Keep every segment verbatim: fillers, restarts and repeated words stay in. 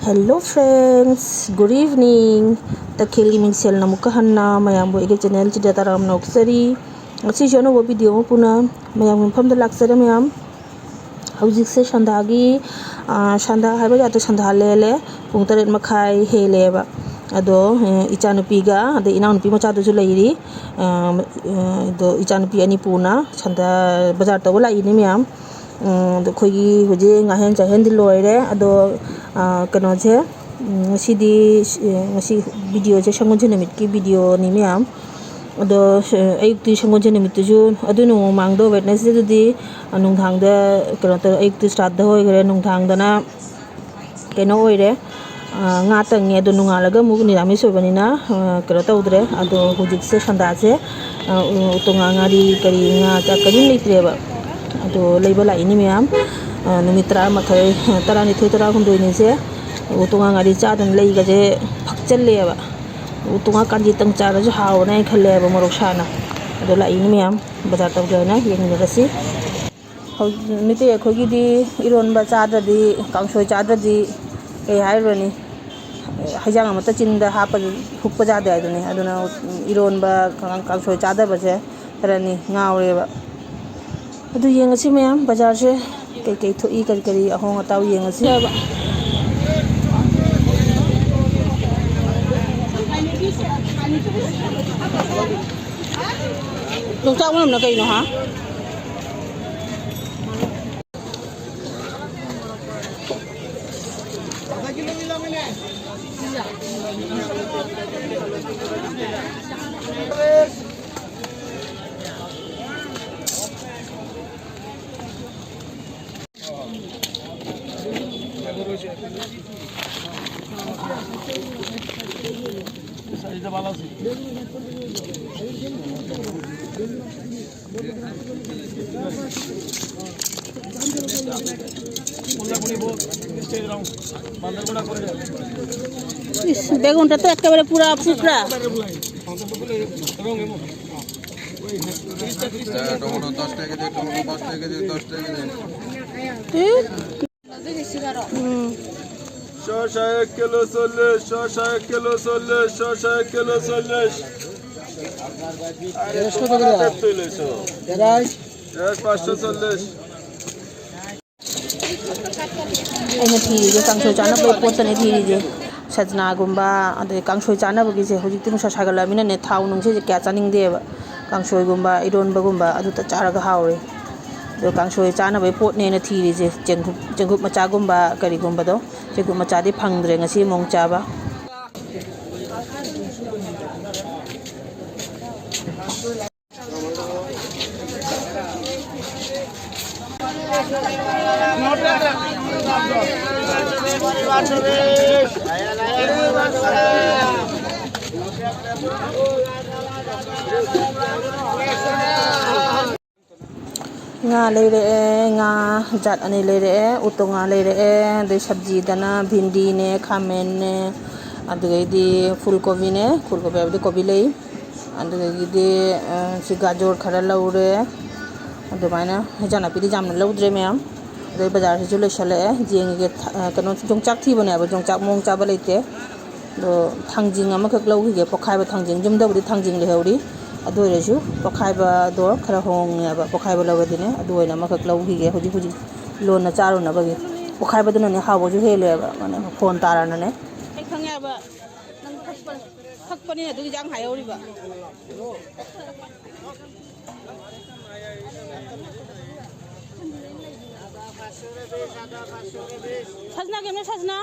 Hello friends, good evening. ꯇꯈꯦꯜꯒꯤ ꯃꯤꯡꯁꯦꯜꯅ ꯑꯃꯨꯛꯀ ꯍꯟꯅ ꯃꯌꯥꯝꯕꯨ ꯑꯩꯒꯤ ꯆꯦꯅꯦꯜꯁꯤꯗ ꯇꯔꯥꯝꯅ ꯑꯣꯛꯆꯔꯤ꯫ ꯉꯁꯤꯁꯨ ꯑꯅꯧꯕ ꯚꯤꯗꯤꯑꯣ ꯑꯃ ꯄꯨꯅ ꯃꯌꯥꯝꯒꯤ ꯃꯐꯝꯗ ꯂꯥꯛꯆꯔꯦ ꯃꯌꯥꯝ꯫ ꯍꯧꯖꯤꯛꯁꯦ ꯁꯟꯗꯥꯒꯤ, ꯑꯥ, ꯁꯟꯗꯥ ꯍꯥꯏꯕ ꯌꯥꯗ꯭ꯔꯦ, ꯁꯟꯗꯥ ꯂꯦꯜꯂꯦ꯫ ꯄꯨꯡ ꯇꯔꯦꯠ ꯃꯈꯥꯏ ꯍꯦꯜꯂꯦꯕ꯫ ꯑꯗꯣ, ꯑꯦ, ꯏꯆꯥꯅꯨꯄꯤꯒ ꯑꯗꯩ ꯏꯅꯥꯎꯅꯨꯄꯤ ꯃꯆꯥꯗꯨꯁꯨ ꯂꯩꯔꯤ꯫ ꯑꯥ, ꯑꯗꯣ ꯏꯆꯥꯅꯨꯄꯤ ꯑꯅꯤ ꯄꯨꯅ ꯁꯟꯗꯥ ꯕꯖꯥꯔ ꯇꯧꯕ ꯂꯥꯛꯏꯅꯤ ꯃꯌꯥꯝ꯫ ꯎꯝ, ꯑꯗꯣ ꯑꯩꯈꯣꯏꯒꯤ ꯍꯧꯖꯤꯛ ꯉꯥꯍꯦꯟ ꯆꯥꯍꯦꯟꯗꯤ ꯂꯣꯏꯔꯦ꯫ ꯑꯗꯣ, ꯑꯥ, ꯀꯩꯅꯣꯁꯦ, ꯎꯝ, ꯉꯁꯤꯗꯤ, ꯑꯦ, ꯉꯁꯤ ꯚꯤꯗꯤꯑꯣꯁꯦ ꯁꯪꯒꯣꯜꯁꯦꯟ ꯅꯨꯃꯤꯠꯀꯤ ꯚꯤꯗꯤꯑꯣꯅꯤ ꯃꯌꯥꯝ꯫ ꯑꯗꯣ, ꯑꯦ, ꯑꯌꯨꯛꯇꯤ ꯁꯪꯒꯣꯜꯁꯦꯟ ꯅꯨꯃꯤꯠꯇꯨꯁꯨ, ꯑꯗꯨ ꯅꯣꯡꯃ ꯃꯃꯥꯡꯗꯣ Wednesdayꯗꯨꯗꯤ, ꯑꯥ, ꯅꯨꯡꯗꯥꯡꯗ ꯀꯩꯅꯣ ꯇꯧꯔꯦ, ꯑꯌꯨꯛꯇꯤ ꯁ꯭ꯔꯥꯗ ꯑꯣꯏꯈ꯭ꯔꯦ, ꯅꯨꯡꯗꯥꯡꯗꯅ ꯀꯩꯅꯣ ꯑꯣꯏꯔꯦ, ꯑꯥ, ꯉꯥ ꯇꯪꯉꯦ꯫ ꯑꯗꯣ ꯅꯣꯡꯉꯥꯜꯂꯒ ꯑꯃꯨꯛ ꯅꯤꯔꯥꯃꯤꯁ ꯑꯣꯏꯕꯅꯤꯅ, ꯑꯥ, ꯀꯩꯅꯣ ꯇꯧꯗ꯭ꯔꯦ꯫ ꯑꯗꯣ ꯍꯧꯖꯤꯛꯁꯦ ꯁꯟꯗꯥꯁꯦ, ꯑꯥ, ꯎ-, ꯎꯇꯣꯡ ꯉꯥ, ꯉꯥꯔꯤ, ꯀꯔꯤ, ꯉꯥ ꯆꯥꯛ ꯀꯔꯤꯝ ꯂꯩꯇ꯭ꯔꯦꯕ꯫ ꯑꯗꯣ ꯂꯩꯕ ꯂꯥꯛꯏꯅꯤ ꯃꯌꯥꯝ꯫ ꯑꯥ, ꯅꯨꯃꯤꯠ ꯇꯔꯥꯃꯥꯊꯣꯏ, ꯇꯔꯥꯅꯤꯊꯣꯏ, ꯇꯔꯥꯍꯨꯝꯗꯣꯏꯅꯤꯁꯦ ꯎꯇꯣꯡ ꯉꯥ, ꯉꯥꯔꯤ ꯆꯥꯗꯅ ꯂꯩꯒꯁꯦ ꯐꯛꯆꯜꯂꯦꯕ꯫ ꯎꯇꯣꯡ ꯉꯥ ꯀꯥꯟꯖꯤꯇꯪ ꯆꯥꯔꯁꯨ ꯍꯥꯎꯔꯅꯤ ꯍꯥꯏꯅ ꯈꯜꯂꯦꯕ, ꯃꯣꯔꯣꯛ ꯁꯥꯅ꯫ ꯑꯗꯣ ꯂꯥꯛꯏꯅꯤ ꯃꯌꯥꯝ, ꯕꯖꯥꯔ ꯇꯧꯒꯦ ꯍꯥꯏꯅ ꯌꯦꯡꯃꯤꯟꯅꯔꯁꯤ꯫ ꯍꯧꯖꯤꯛ ꯃꯤꯇꯩ ꯑꯩꯈꯣꯏꯒꯤꯗꯤ ꯏꯔꯣꯟꯕ ꯆꯥꯗ꯭ꯔꯗꯤ, ꯀꯥꯡꯁꯣꯏ ꯆꯥꯗ꯭ꯔꯗꯤ ꯀꯩ ꯍꯥꯏꯔꯨꯔꯅꯤ? ꯍꯩꯖꯥꯡ ꯑꯃꯠꯇ ꯆꯤꯟꯗ ꯍꯥꯞꯄ, ꯍꯨꯛꯄ ꯌꯥꯗꯦ ꯍꯥꯏꯗꯨꯅꯤ꯫ ꯑꯗꯨꯅ ꯏꯔꯣꯟꯕ, ꯀꯥꯡ-, ꯀꯥꯡꯁꯣꯏ ꯆꯥꯗꯕꯁꯦ ꯈꯔꯅꯤ ꯉꯥꯎꯔꯦꯕ꯫ ꯑꯗꯨ ꯌꯦꯡꯉꯁꯤ ꯃꯌꯥꯝ, ꯕꯖꯥꯔꯁꯦ ꯀꯩꯀꯩ ꯊꯣꯛꯏ, ꯀꯔꯤ ꯀꯔꯤ ꯑꯍꯣꯡ ꯑꯇꯥꯎ ꯌꯦꯡꯉꯁꯤ꯫ ꯌꯣꯡꯆꯥꯛ ꯃꯔꯨꯝꯅ ꯀꯩꯅꯣ, ꯍꯥ? ইস, বেগুনটা তো একেবারে পুরা পুকরা। হ্যাঁ, টমেটো দশ টাকা কেজি, টমেটো পাঁচ টাকা কেজি, দশ টাকা কেজি। হুম? হুম। শসা এক কিলো চল্লিশ, শসা এক কিলো চল্লিশ, শসা এক কিলো চল্লিশ। আরে, তোমার হাতে তুই লইছো। পাঁচশো চল্লিশ। ꯑꯩꯅ ꯊꯤꯔꯤꯁꯦ ꯀꯥꯡꯁꯣꯏ ꯆꯥꯅꯕꯒꯤ ꯄꯣꯠꯇꯅꯦ ꯊꯤꯔꯤꯁꯦ꯫ ꯁꯖꯅꯥꯒꯨꯝꯕ, ꯑꯗꯩ ꯀꯥꯡꯁꯣꯏ ꯆꯥꯅꯕꯒꯤꯁꯦ꯫ ꯍꯧꯖꯤꯛꯇꯤ ꯅꯨꯡꯁꯥ ꯁꯥꯒꯠꯂꯛꯑꯃꯤꯅꯅꯦ, ꯊꯥꯎ ꯅꯨꯡꯁꯤꯁꯦ ꯀꯌꯥ ꯆꯥꯅꯤꯡꯗꯦꯕ꯫ ꯀꯥꯡꯁꯣꯏꯒꯨꯝꯕ, ꯏꯔꯣꯟꯕꯒꯨꯝꯕ ꯑꯗꯨꯇ ꯆꯥꯔꯒ ꯍꯥꯎꯔꯦ꯫ ꯑꯗꯣ ꯀꯥꯡꯁꯣꯏ ꯆꯥꯅꯕꯒꯤ ꯄꯣꯠꯅꯦꯅ ꯊꯤꯔꯤꯁꯦ, ꯆꯦꯡꯀꯨꯞ, ꯆꯦꯡꯀꯨꯞ ꯃꯆꯥꯒꯨꯝꯕ ꯀꯔꯤꯒꯨꯝꯕꯗꯣ꯫ ꯆꯦꯡꯀꯨꯞ ꯃꯆꯥꯗꯤ ꯐꯪꯗ꯭ꯔꯦ ꯉꯁꯤ ꯑꯃꯨꯛ ꯆꯥꯕ꯫ ꯉꯥ ꯂꯩꯔꯛꯑꯦ, ꯉꯥ ꯖꯥꯠ ꯑꯅꯤ ꯂꯩꯔꯛꯑꯦ, ꯎꯇꯣꯡ ꯉꯥ ꯂꯩꯔꯛꯑꯦ, ꯑꯗꯩ ꯁꯕꯖꯤꯗꯅ ꯚꯤꯟꯗꯤꯅꯦ, ꯈꯥꯃꯦꯟꯅꯦ, ꯑꯗꯨꯗꯩꯗꯤ ꯐꯨꯜ ꯀꯣꯕꯤꯅꯦ, ꯐꯨꯜ ꯀꯣꯕꯤ ꯍꯥꯏꯕꯗꯤ ꯀꯣꯕꯤ ꯂꯩ, ꯑꯗꯨꯗꯒꯤꯗꯤ, ꯑ, ꯁꯤ ꯒꯥꯖꯣꯔ ꯈꯔ ꯂꯧꯔꯦ꯫ ꯑꯗꯨꯃꯥꯏꯅ ꯍꯦꯟꯖꯥꯡ ꯅꯥꯄꯤꯗꯤ ꯌꯥꯝꯅ ꯂꯧꯗ꯭ꯔꯦ ꯃꯌꯥꯝ꯫ ꯑꯗꯩ ꯕꯖꯥꯔꯁꯤꯁꯨ ꯂꯣꯏꯁꯜꯂꯛꯑꯦ꯫ ꯌꯦꯡꯉꯤꯒꯦ, ꯊ-, ꯑ, ꯀꯩꯅꯣ, ꯌꯣꯡꯆꯥꯛ ꯊꯤꯕꯅꯦꯕ, ꯌꯣꯡꯆꯥꯛ ꯃꯑꯣꯡ ꯆꯥꯕ ꯂꯩꯇꯦ꯫ ꯑꯗꯣ ꯊꯥꯡꯖꯤꯡ ꯑꯃꯈꯛ ꯂꯧꯈꯤꯒꯦ, ꯄꯣꯛꯈꯥꯏꯕ ꯊꯥꯡꯖꯤꯡ꯫ ꯌꯨꯝꯗꯕꯨꯗꯤ ꯊꯥꯡꯖꯤꯡ ꯂꯩꯍꯧꯔꯤ, ꯑꯗꯨ ꯑꯣꯏꯔꯁꯨ ꯄꯣꯛꯈꯥꯏꯕꯗꯣ ꯈꯔ ꯍꯣꯡꯉꯦꯕ, ꯄꯣꯛꯈꯥꯏꯕ ꯂꯧꯔꯗꯤꯅꯦ꯫ ꯑꯗꯨ ꯑꯣꯏꯅ ꯑꯃꯈꯛ ꯂꯧꯈꯤꯒꯦ ꯍꯧꯖꯤꯛ ꯍꯧꯖꯤꯛ ꯂꯣꯟꯅ ꯆꯥꯔꯨꯅꯕꯒꯤ꯫ ꯄꯣꯛꯈꯥꯏꯕꯗꯨꯅꯅꯦ ꯍꯥꯎꯕꯁꯨ ꯍꯦꯜꯂꯦꯕ, ꯃꯥꯅꯦ, ꯐꯣꯟ ꯇꯥꯔꯅꯅꯦ꯫ ꯑꯩ ꯈꯪꯉꯦꯕ, ꯅꯪ ꯊꯛꯄ-, ꯊꯛꯄꯅꯤꯅ ꯑꯗꯨꯒꯤ ꯆꯥꯡ ꯍꯥꯏꯍꯧꯔꯤꯕ꯫ ꯁꯖꯅꯥ ꯀꯩꯅꯣ, ꯁꯖꯅꯥ?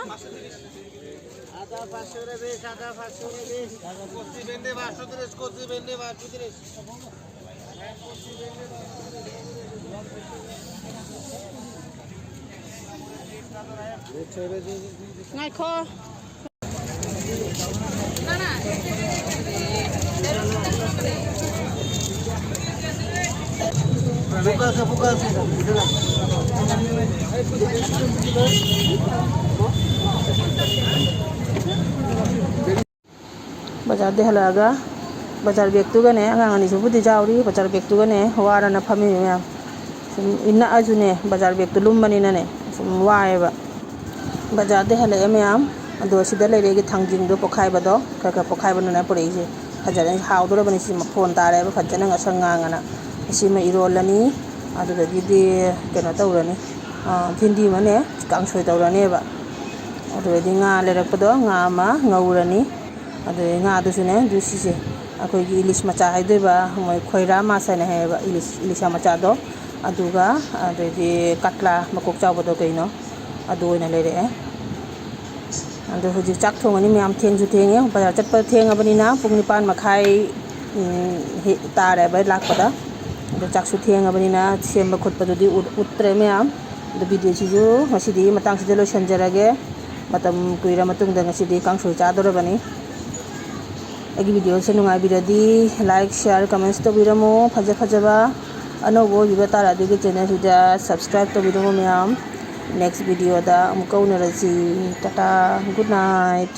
আদা পাঁচশো রে বিশ, আদা পাঁচশো রে বিশ। কচি ভেন্ডি পাঁচশো তিরিশ, কচি ভেন্ডি পাঁচশো তিরিশ। ꯉꯥꯏꯈꯣ꯫ ꯕꯖꯥꯔꯗꯩ ꯍꯜꯂꯛꯑꯒ ꯕꯖꯥꯔ ꯕꯦꯒꯇꯨꯒꯅꯦ, ꯑꯉꯥꯡ ꯑꯅꯤꯁꯤꯕꯨꯗꯤ ꯌꯥꯎꯔꯤ, ꯕꯖꯥꯔ ꯕꯦꯒꯇꯨꯒꯅꯦ ꯋꯥꯔꯅ ꯐꯝꯃꯤꯅꯦ ꯃꯌꯥꯝ꯫ ꯁꯨꯝ ꯅꯛꯑꯁꯨꯅꯦ, ꯕꯖꯥꯔ ꯕꯦꯒꯇꯨ ꯂꯨꯝꯕꯅꯤꯅꯅꯦ ꯁꯨꯝ ꯋꯥꯏꯌꯦꯕ꯫ ꯕꯖꯥꯔꯗꯩ ꯍꯜꯂꯛꯑꯦ ꯃꯌꯥꯝ꯫ ꯑꯗꯣ ꯁꯤꯗ ꯂꯩꯔꯦ ꯑꯩꯒꯤ ꯊꯥꯡꯖꯤꯡꯗꯣ ꯄꯣꯛꯈꯥꯏꯕꯗꯣ, ꯈꯔ ꯈꯔ ꯄꯣꯛꯈꯥꯏꯕꯗꯨꯅ ꯄꯨꯔꯛꯏꯁꯦ꯫ ꯐꯖꯅ ꯍꯥꯎꯗꯣꯔꯕꯅꯤ꯫ ꯁꯤ ꯃꯐꯣꯟ ꯇꯥꯔꯦꯕ, ꯐꯖꯅ ꯉꯁꯪ ꯉꯥꯡꯉꯅ꯫ ꯑꯁꯤꯃ ꯏꯔꯣꯜꯂꯅꯤ꯫ ꯑꯗꯨꯗꯒꯤꯗꯤ ꯀꯩꯅꯣ ꯇꯧꯔꯅꯤ, ꯚꯤꯟꯗꯤ ꯑꯃꯅꯦ, ꯀꯥꯡꯁꯣꯏ ꯇꯧꯔꯅꯦꯕ꯫ ꯑꯗꯨꯗꯒꯤ ꯉꯥ ꯂꯩꯔꯛꯄꯗꯣ, ꯉꯥ ꯑꯃ ꯉꯧꯔꯅꯤ꯫ ꯑꯗꯨꯗꯒꯤ ꯉꯥꯗꯨꯁꯨꯅꯦ, ꯑꯗꯨ ꯁꯤꯁꯦ ꯑꯩꯈꯣꯏꯒꯤ ꯏꯂꯤꯁ ꯃꯆꯥ ꯍꯥꯏꯗꯣꯏꯕ, ꯃꯣꯏ ꯈꯣꯏꯔꯥ ꯃꯥꯁ ꯍꯥꯏꯅ ꯍꯥꯏꯌꯦꯕ, ꯏꯂꯤꯁ, ꯏꯂꯤꯁꯥ ꯃꯆꯥꯗꯣ꯫ ꯑꯗꯨꯒ ꯑꯗꯩꯗꯤ ꯀꯠꯂꯥ ꯃꯀꯣꯛ ꯆꯥꯎꯕꯗꯣ, ꯀꯩꯅꯣ, ꯑꯗꯨ ꯑꯣꯏꯅ ꯂꯩꯔꯛꯑꯦ꯫ ꯑꯗꯣ ꯍꯧꯖꯤꯛ ꯆꯥꯛ ꯊꯣꯡꯉꯅꯤ ꯃꯌꯥꯝ꯫ ꯊꯦꯡꯁꯨ ꯊꯦꯡꯉꯦ, ꯕꯖꯥꯔ ꯆꯠꯄ ꯊꯦꯡꯉꯕꯅꯤꯅ ꯄꯨꯡ ꯅꯤꯄꯥꯟ ꯃꯈꯥꯏ, ꯎꯝ, ꯍꯦꯛ ꯇꯥꯔꯦꯕ ꯂꯥꯛꯄꯗ꯫ ꯑꯗꯣ ꯆꯥꯛꯁꯨ ꯊꯦꯡꯉꯕꯅꯤꯅ ꯁꯦꯝꯕ ꯈꯣꯠꯄꯗꯨꯗꯤ ꯎꯠ-, ꯎꯠꯇ꯭ꯔꯦ ꯃꯌꯥꯝ꯫ ꯑꯗꯣ ꯚꯤꯗꯤꯑꯣꯁꯤꯁꯨ ꯉꯁꯤꯗꯤ ꯃꯇꯥꯡꯁꯤꯗ ꯂꯣꯏꯁꯤꯟꯖꯔꯒꯦ꯫ ꯃꯇꯝ ꯀꯨꯏꯔ ꯃꯇꯨꯡꯗ ꯉꯁꯤꯗꯤ ꯀꯥꯡꯁꯣꯏ ꯆꯥꯗꯣꯔꯕꯅꯤ꯫ ꯑꯩꯒꯤ ꯚꯤꯗꯤꯑꯣꯁꯦ ꯅꯨꯡꯉꯥꯏꯕꯤꯔꯗꯤ like, share, comments ꯇꯧꯕꯤꯔꯝꯃꯨ꯫ ꯐꯖ ꯐꯖꯕ ꯑꯅꯧꯕ ꯑꯣꯏꯕꯤꯕ ꯇꯥꯔꯗꯤ ꯑꯩꯒꯤ ꯆꯦꯅꯦꯜꯁꯤꯗ subscribe ꯇꯧꯕꯤꯔꯝꯃꯨ ꯃꯌꯥꯝ꯫ Next ꯚꯤꯗꯤꯑꯣꯗ ꯑꯃꯨꯛꯀ ꯎꯅꯔꯁꯤ꯫ Tata, good night꯫